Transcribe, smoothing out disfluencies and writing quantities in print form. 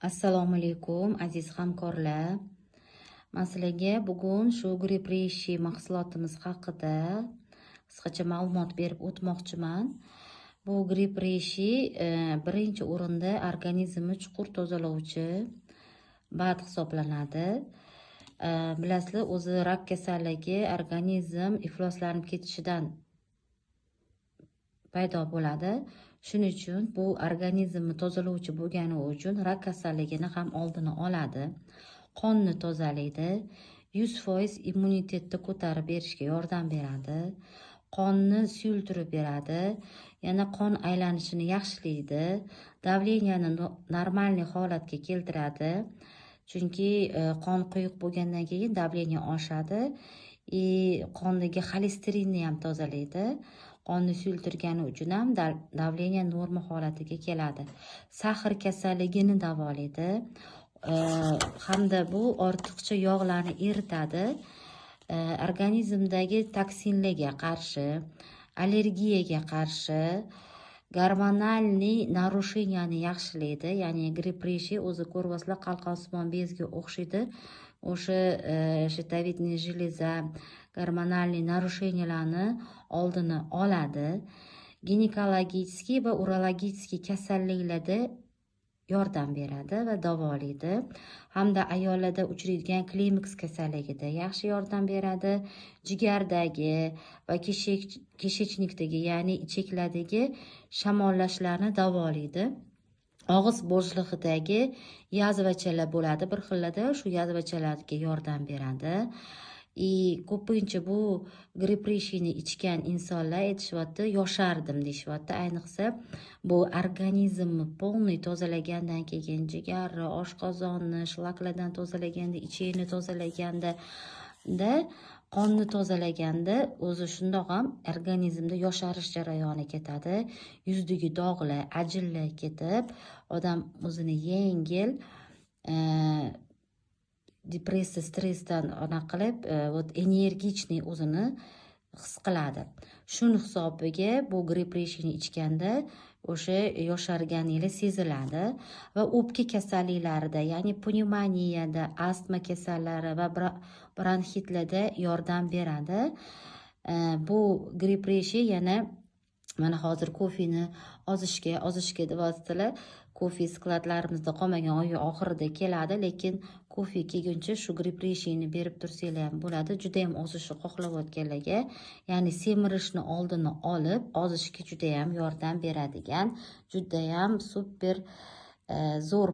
Assalomu alaykum, aziz hamkorlar. Man sizlarga bugun shu Grip Reishi mahsulotimiz haqida qisqacha ma'lumot berib o'tmoqchiman. Bu Grip Reishi birinchi o'rinda organizmni chuqur tozalovchi bad hisoblanadi. Bilasizlar, o'zi rak kasalligi organizm ifloslanib ketishidan paydo bo'ladi. Shuning uchun bu organizmni tozalovchi bo'lgani uchun rak kasalligini ham oldini oladi. Qonni tozalaydi, 100% immunitetni ko'tarib berishga yordam beradi. Qonni suyultirib beradi, yana qon aylanishini yaxshilaydi, давление ni нормальный holatga keltiradi. Chunki qon quyuq bo'lgandan keyin давление oshadi и qondagi xolesterinni ham tozalaydi. Qonni suyultirgani uchun ham давление norma holatiga keladi. Сахар kasalligini davolaydi. Hamda bu ortiqcha yog'larni eritadi. Organizmdagi toksinlarga qarshi, allergiyaga qarshi, гормональный нарушения ni yaxshilaydi. Ya'ni Grip Reishi o'zi ko'ryapsizlar, qalqonsimon bezga o'xshaydi. O'sha щитовидный железа, гормональный нарушения larni oldini oladi. Ginekologический va urologический kasalliklarda yordam beradi va davolaydi. Hamda ayollarda uchraydigan klimaks kasalligida yaxshi yordam beradi. Jigardagi va кишечник dagi, ya'ni ichaklardagi shamollashlarni davolaydi. Og'iz bo'shlig'idagi язва chalar bo'ladi bir xillarda, shu язва chalarga yordam beradi. И ko'pincha bu Grip Reishini ichgan insonlar aytishyapti, yoshardim deyishyapti. Ayniqsa bu organizmni полный tozalagandan keyin, jigarni, oshqozonni shlaklardan tozalaganda, ichakni tozalaganda, da qonni tozalaganda o'zi shundoq ham organizmda yosharish jarayoni ketadi. Yuzdagi dog'lar, ajinlar ketib, odam o'zini yengil, depressiya, stressdan anaqa qilib, вот энергичный o'zini his qiladi. Shuni hisobiga bu Grip Reishini ichganda o'sha yosharganinglar seziladi va o'pka kasalliklarida, ya'ni pnevmoniyada, astma kasallari va bronxitlarda yordam beradi. Bu Grip Reishi yana mana hozir kofeni ozishga, ozishga deyapsizlar. Kofe склад larimizda qolmagan, oy oxirida keladi, lekin kofe kelguncha shu Grip Reishini berib tursanglar ham bo'ladi. Juda ham ozishni xohlayotganlarga, ya'ni semirishni oldini olib, ozishga juda ham yordam beradigan, juda ham super zo'r.